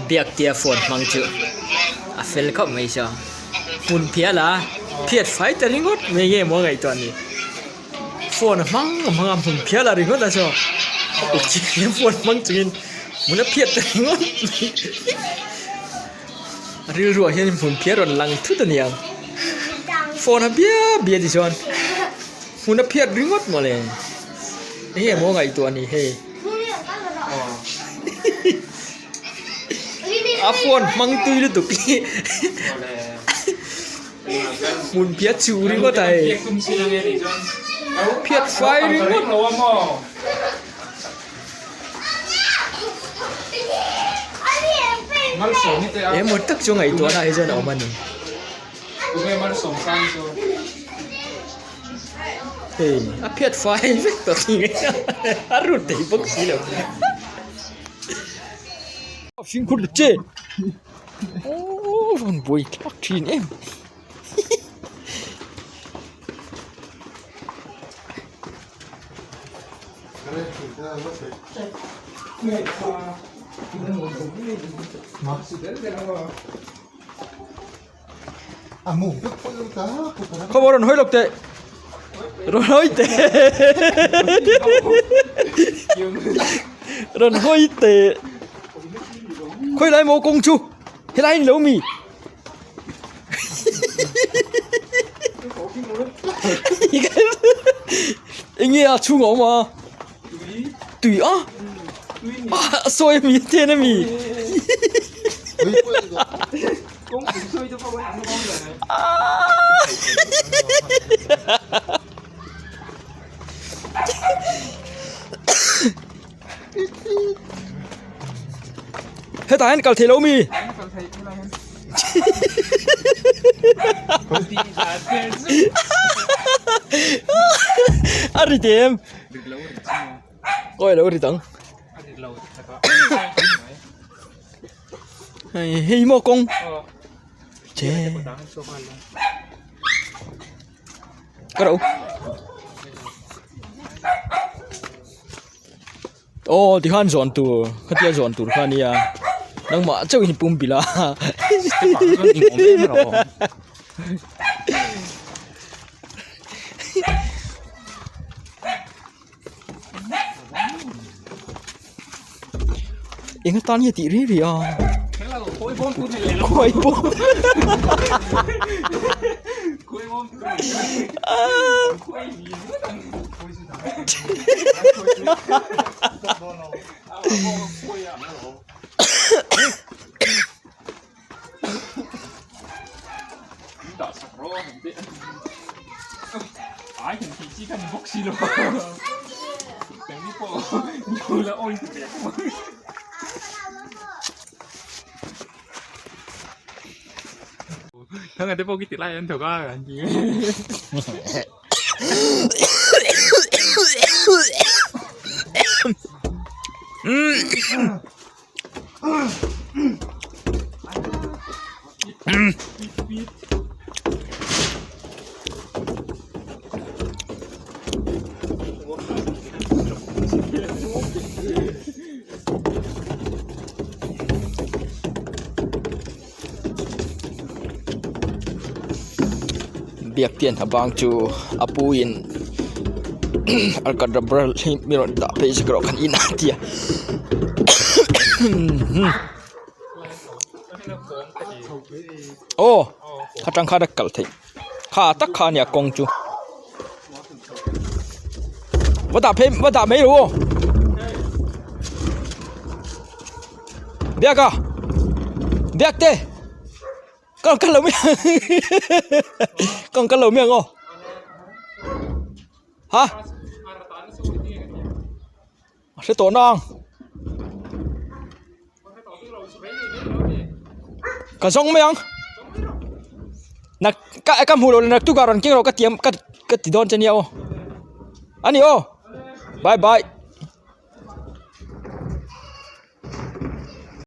Biak tia phone hmang chu a fel khawp mai saw hmun phiah la phiat fai ta ringawt mai nge maw ngaihtuah ni phone a hmang a hmang a hmun phiah la ringawt a saw phone hmang chungin hmun a phiat ta ringawt mai a rilruah hian hmun phiah rawn lang thut a niang phone a biap biap tichuan hmun a phiat ringawt mawle enge maw ngaihtuah ni hei. A phone hmang tui lutuk hi hmun phiat chhu ringawt a hei phiat fai ringawt. Emaw tak chu ngaihtuahna ah hi chuan a awm a ni. Hei a phiat fai vek tawh tih mai a rut thei bawk si lo fimkhur ta che aww rawn buai thlak thin em Khaw rawn hawi lawk teh rawn hawi teh rawn hawi teh khawi lai maw kawng chu helai in lo mi eng nge a chhung a awm a tui a a sawi ami a ten ami. Hetah hian kal theih lo mi? A ri teh em? Kawi lo ri dang. Hei hei maw kawng che ka ro aw tikhan zawn tur khatia zawn tur kha ania nangmah chauh in pum bilh a. Eng atan nge tih rih rih a khawi bawm Biak te an ha bang chu a pu in alkatra hi mi rawn dah phei zuk erawh khan in a tia. Aw atang khan a kal theih kha tak kha a nia kawng chu va dah phei va dah mai rawh aw biak a biak te ka rawn kal lo mai ang ka rawn kal lo mai ang aw ha. A hre tawh nang. Ka zawng mai ang. Nak ka ka hmuh loh leh naktuk ah rawn keng rawh ka ti ka ti dawn che nia aw. A ni aw. Bye bye.